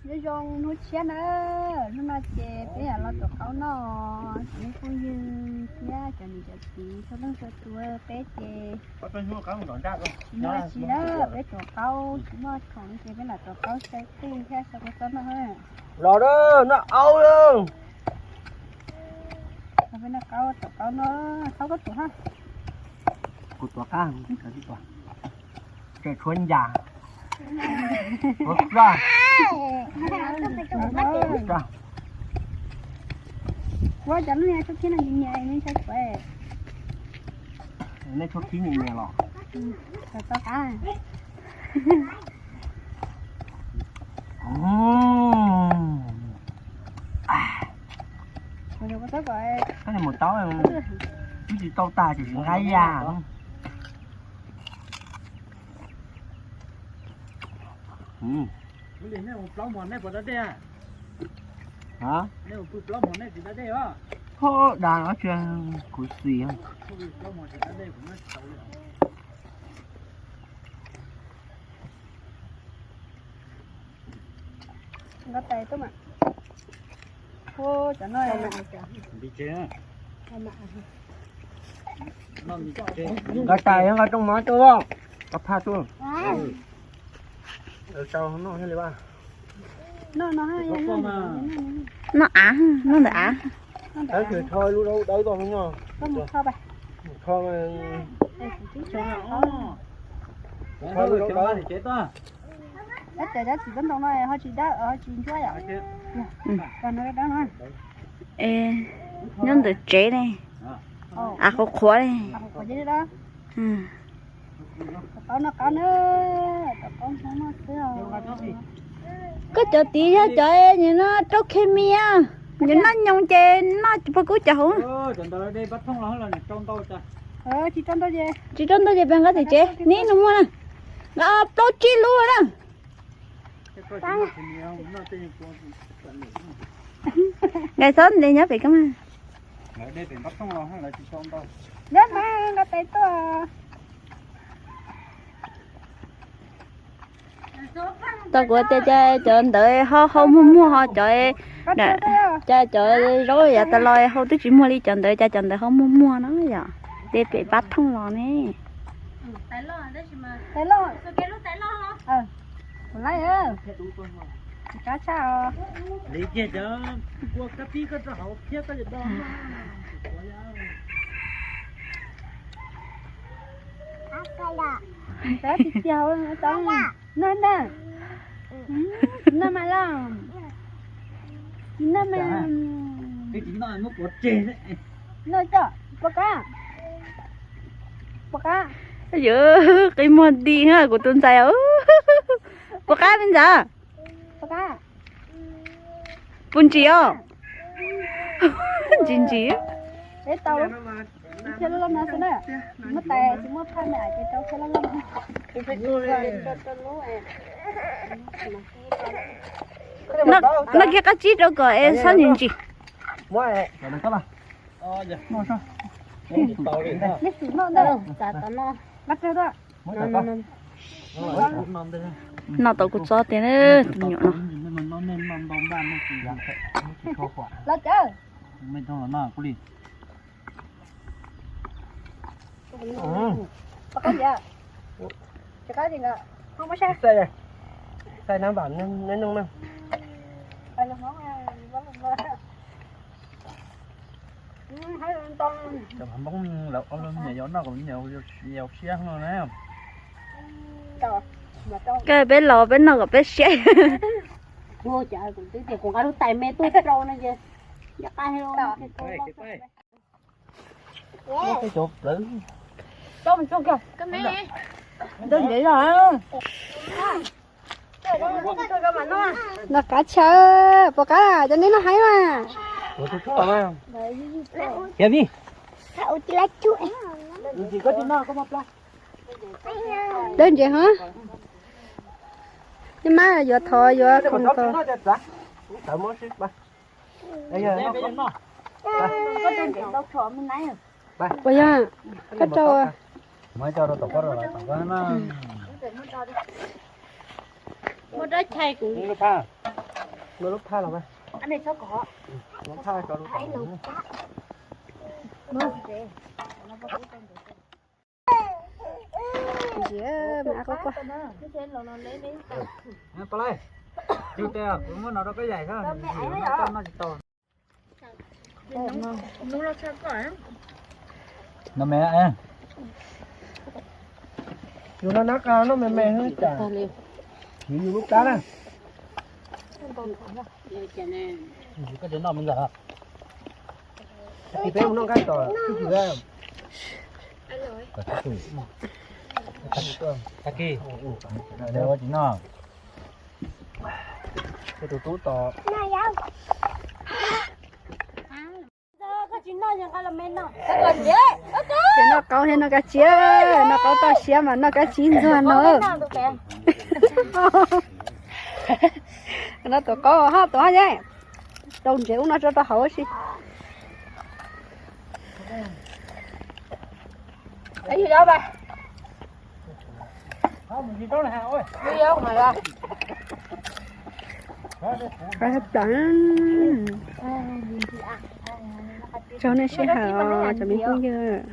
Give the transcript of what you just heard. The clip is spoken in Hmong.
Nyob zoo hnub tshiab na, hnub no ces peb los tuav qaub noj, tsoom phooj ywg thiab cov niam cov txiv txhua leej txhua tus, peb ces tsis muaj dab tsi na, peb tuav qaub tsis muaj khoom ces peb lam tuav qaub sai qij thiab sau kua txob noj. Los noj qaub, peb noj qaub, tuav qaub noj, qaub koj tuav ha. Kuv tuav qab, tshuav ncas, tuav plaj. Ua cas lub niag tshuab khib no nyias nyias, nej saib kuv. Nej tshuab khib nyias nyias los? Tau qab. Koj mus tau, twb tsis tau tag tiam sis nqaij ya. Nej ua plaub mos nej puas da dej? Nej ua pw plaub mos nej tsis da dej os? Ho da no tsis khuv xim. Nkauj tais tuaj mas. Ua cov no, nkauj tais nqa rooj mov tuaj, koj phaj tuaj. Sau noj thiaj li. Noj av, noj ntawm av. Dawb, tho lub dawb dawb tuaj no. Tho lub dawb dawb. Dab tsi dab tsi tsob ntoo no ho tsis dawb ho tsis ntsuab yom? Nyob ntawm tsev ne, av qhuav qhuav ne. Koj cov tid yog cov nim no rau khe mi, nim no nyoos ces noj tsis pog kub cov hauv. Tsis rau ntau ces peb nqa tim tsev, neb nus muag na, nqa plaub tsib lub na. Nkais txhob ntes nyob pem koj mas. Nyob mas nqa tes tuaj. Tau kuv tias cas cov ntawd ho hau muag muag ho cov, cas cov zaub yav tas los hau twb tsis muag li cov ntawd, cas cov ntawd ho muag muag no yom. Tej pem pab thooj los ne. Noj na, noj mas los, noj mas, noj coj, puas qab, puas qab. Yog qi muag di kuv tus ntxhais, puas qab me ntxhais? Puas qab? Puas ntsim os? Ntsim ntsim. Peb tau thiab loj loj no xwb na, muab tais tsis muab phaj me ces rau thiab loj loj no. Noj kiag qab tsib rau kom es txhob ntsim ntsim. Nej xum noj ntag. Noj tau kuv txob tiag na, tus me nyuam no. Cov Hmoob lawv ua niam yau noj kom me nyuam yau siab no na. Koj peb los peb noj kom peb siab. Kuv nqa lub tais me tuaj rau no ces. Noj qab tshaj, puas qab cov neb noj haib mas. Dawb ntsev hov. Neb mas yuav thov yuav khoom thov. Puas yog? Koj rau. Muab rab chais kuv. Muab lub phaj los mas. Muab phaj rau lub tom. Ntsiav me ab quaj quaj. Pov Laij, cug tes, kuv muab no rau koj yaim xwb, noj tsis tau. No me, yus no nab qa noj me me xwb cas, yus yus lub plab na. Koj tsis noj me ntag. Peb mus noj nqaij tom tub kws. Tag kis, ua tsis noj. Tus tub tom. Ces noj qaub thiab noj kab tsib, noj qaub toj siab mas noj kab tsib ntxuag no. No tuav qaub hab tuav hab yeej. Rau ntsev ub no tso rau hauv si. Qab hab plaws. Tsaug nej sij hawm os cov me phooj ywg.